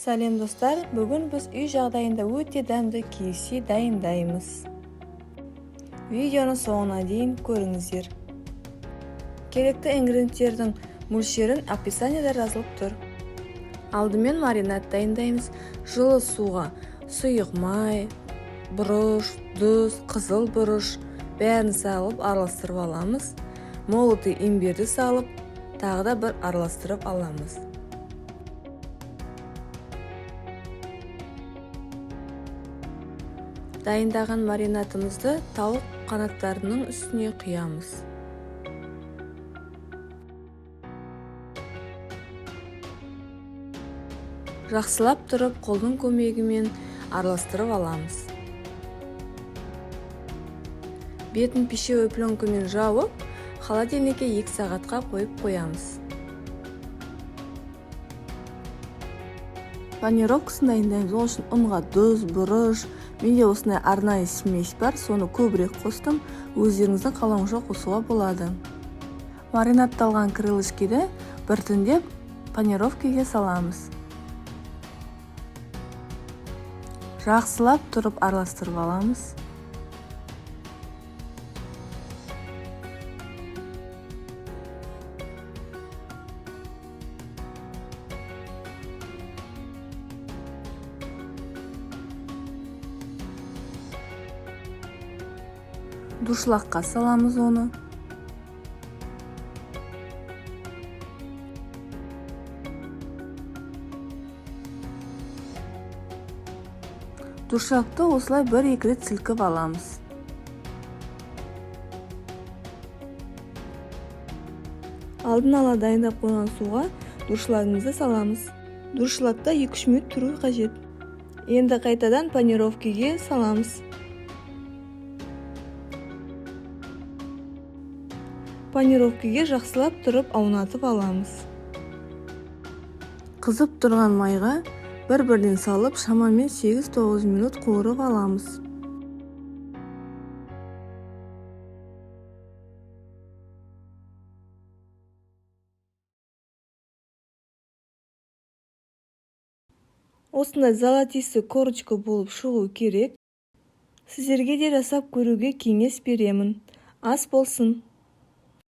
Сәлем, достар! Бүгін біз үй жағдайында өте дәмді KFC дайындаймыз. Видеоны соңына дейін көріңіздер. Керекті ингредиенттердің мөлшерін описанияда жазылып тұр. Алдымен маринад дайындаймыз. Жылы суға сұйық май, бұрыш, тұз, қызыл бұрыш бәрін салып, араластырып аламыз. Молотый имбирді салып, тағы да бір араластырып аламыз. Дайындаған маринадымызды тауық қанаттарының үстіне құямыз. Жақсылап тұрып, қолдың көмегімен араластырып аламыз. Бетін пищевой пленкамен жауып, холодильникке 2 сағатқа қойып қоямыз. Панировкасын дайындаймыз. Ол үшін ұнға тұз, бұрыш, менде осындай арнайы смесь бар, соны көбірек қостым, өздеріңіздің қалауыңызша қосуға болады. Маринадталған крылышкиді біртіндеп панировкаге саламыз. Жақсылап тұрып араластырып аламыз. Дуршлагқа саламыз оны. Дуршлагты осылай бір-екі рет сілкіп аламыз. Алдын ала дайындап қойған суға дуршлагымызды саламыз. Дуршлагта 2-3 минут тұру қажет. Енді қайтадан панировкаге саламыз. Панировкаге жақсылап тұрып аунатып аламыз. Қызып тұрған майға бір-бірден салып, шамамен 8-9 минут қуырып аламыз. Осындай золотистый корочка болып шығу керек. Сіздерге де жасап көруге кеңес беремін. Ас болсын!